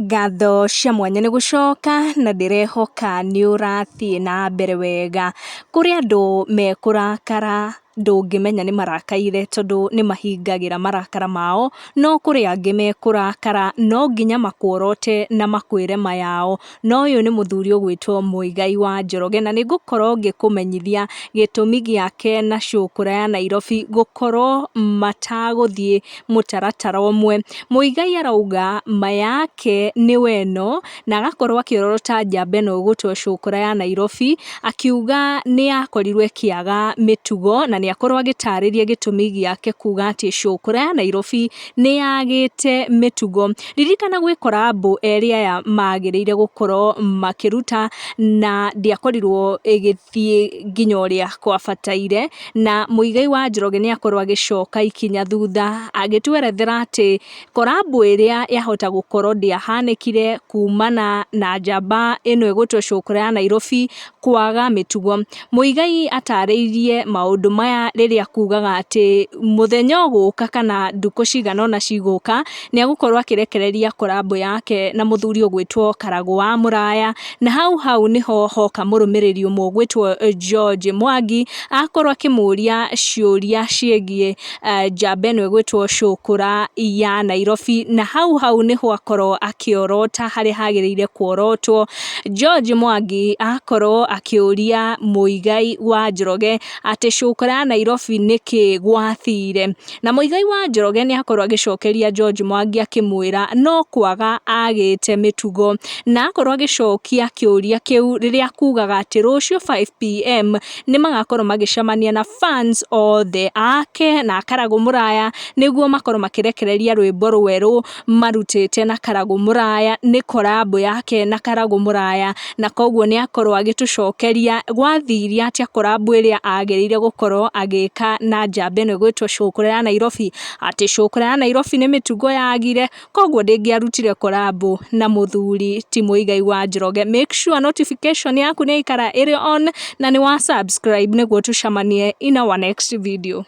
Ngatho cia mwanya nĩ gũcoka na ndĩrehoka nĩ ũrathiĩ na mbere wega. Kũrĩ andũ mekũrakara ndũngĩmenya nĩ marakaire tondũ nĩ mahingagĩra marakara mao, no kũrĩ angĩ mekũrakara no nginya makuorote na makwĩre ma yao. Na ũyũ nĩ mũthuri ũgwĩtwo Muigai wa Njoroge na nĩ ngũkorwo ngĩkũmenyithia gĩtũmi gĩake na cũkũra ya Nairobi gũkorwo matagũthiĩ mũtaratara ũmwe. Muigai arauga ma yake nĩ weno na agakorwo akĩorota njamba ĩno ĩgwĩtwo cũkũra ya Nairobi, akiuga nĩ yakorirwo ĩkĩaga mĩtugo na nĩ akorwo agĩtarĩria gĩtũmi gĩake kuga atĩ cũkũra ya Nairobi nĩ yagĩte mĩtugo. Ririkana gwĩ collabo erĩ aya magĩrĩire gũkorwo makĩruta na ndĩakorirwo ĩgĩthiĩ nginya ũrĩa kwabataire, na Muigai wa Njoroge nĩ akorwo agĩcoka ikinya thutha agĩtwerethera atĩ collabo ĩrĩa yahota gũkorwo ndĩahanĩkire kumana na njamba ĩno ĩgwĩtwo cũkũra ya Nairobi kwaga mĩtugo. Muigai atarĩirie maũndũ maya rĩrĩa akugaga atĩ mũthenya ũgũka kana ndukũ cigana ũna cigũka nĩ egũkorwo akĩrekereria collabo yake na mũthuri ũgwĩtwo Karagũ wa Mũraya, na hau hau nĩho hoka mũrũmĩrĩri ũmwe ũgwĩtwo George Mwangi akorwo akĩmũria ciũria ciĩgiĩ njamba ĩno ĩgwĩtwo cũkũra ya Nairobi, na hau hau nĩho akorwo akĩorota harĩa hagĩrĩire kuorotwo. George Mwangi akorwo akĩũria Muigai wa Njoroge atĩ cũkũra ya Nairobi nĩkĩ gwathire, na Muigai wa Njoroge nĩ akorwo agĩcokeria George Mwangi akĩmwĩra no kwaga agĩte mĩtugo, na akorwo agĩcokia kĩũria kĩu rĩrĩa akugaga atĩ rũciũ 5 p.m. nĩ magakorwo magĩcemania na fans othe ake na Karagũ Mũraya nĩguo makorwo makĩrekereria rwĩmbo rwerũ marutĩte na Karagũ Mũraya, nĩ collabo yake na Karagũ Mũraya, na koguo nĩ akorwo agĩtũcokeria gwathire atĩa collabo ĩrĩa agĩrĩire gũkorwo agĩka na njamba ĩno ĩgwĩtwo cũkũra ya Nairobi, atĩ cũkũra ya Nairobi nĩ mĩtugo yagire, koguo ndĩngĩarutire collabo na mũthuri ti Muigai wa Njoroge. Make sure notification yaku nĩ yaikara ĩrĩ on na nĩ wa subscribe nĩguo tũcemanie in our next video.